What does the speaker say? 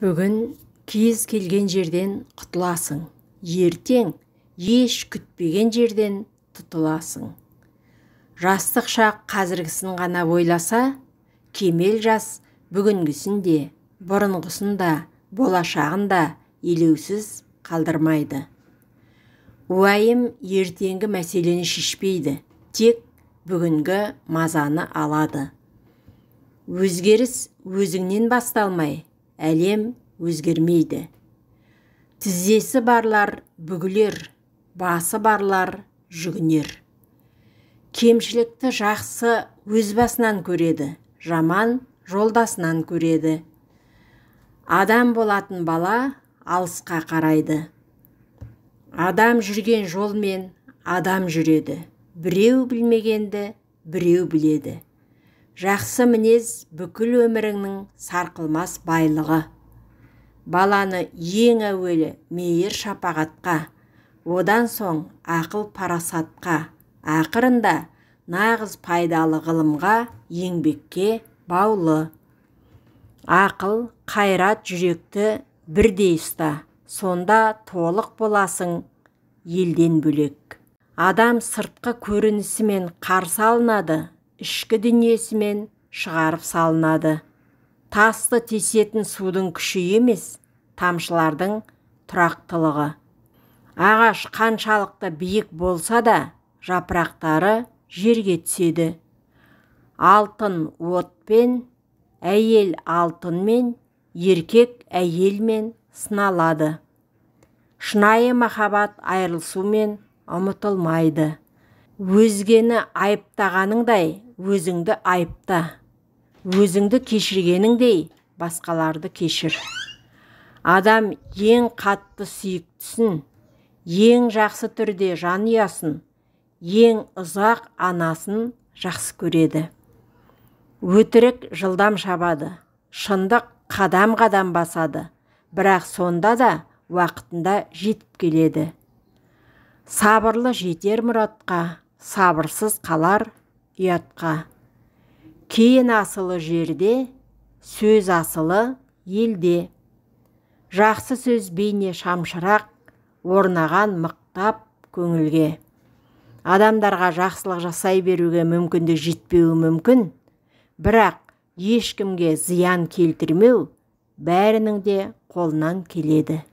Бүгін кез келген жерден құтыласың, ертең еш күтпеген жерден тұтыласың. Жастық шақ қазіргісін ғана ойласа, кемел жас бүгінгісін де, бұрынғысын да, болашағын да елеусіз қалдырмайды. Уайым ертеңгі мәселені шешпейді, тек бүгінгі мазаны алады. Өзгеріс өзіңнен басталмай, әлем өзгермейді. Тізесі барлар бүгілер, басы барлар жүгінер. Кемшілікті жақсы өз басынан көреді, жаман жолдасынан көреді. Адам болатын бала алысқа қарайды. Адам жүрген жолмен адам жүреді. Біреу білмегенді біреу біледі. Жақсы мінез бүкіл өміріңнің сарқылмас байлығы. Баланы ең әуелі мейір шапағатқа, одан соң ақыл парасатқа, ақырында нағыз пайдалы ғылымға, еңбекке баулы. Ақыл, қайрат жүректі бірдей ұста, сонда толық боласың елден бөлек. Адам сыртқы көрінісімен қарсы алынады, ішкі дүниесімен шығарып салынады. Тасты тесетін судың күші емес, тамшылардың тұрақтылығы. Ағаш қаншалықты биік болса да, жапырақтары жерге түседі. Алтын отпен, әйел алтынмен, еркек әйелмен сыналады. Шынайы махаббат айырылысумен ұмытылмайды. Өзгені айыптағаныңдай өзіңді айыпта. Өзіңді кешіргеніңдей басқаларды кешір. Адам ең қатты сүйіктісін, ең жақсы түрде жанұясын, ең ұзақ анасын жақсы көреді. Өтірік жылдам шабады, шындық қадам-қадам басады, бірақ сонда да уақытында жетіп келеді. Сабырлы жетер мұратқа, сабырсыз қалар ұятқа. Кен асылы жерде, сөз асылы елде. Жақсы сөз бейне шамшырақ, орнаған мықтап көңілге. Адамдарға жақсылық жасай беруге мүмкіндік жетпеуі мүмкін, бірақ ешкімге зиян келтірмеу бәрінің де қолынан келеді.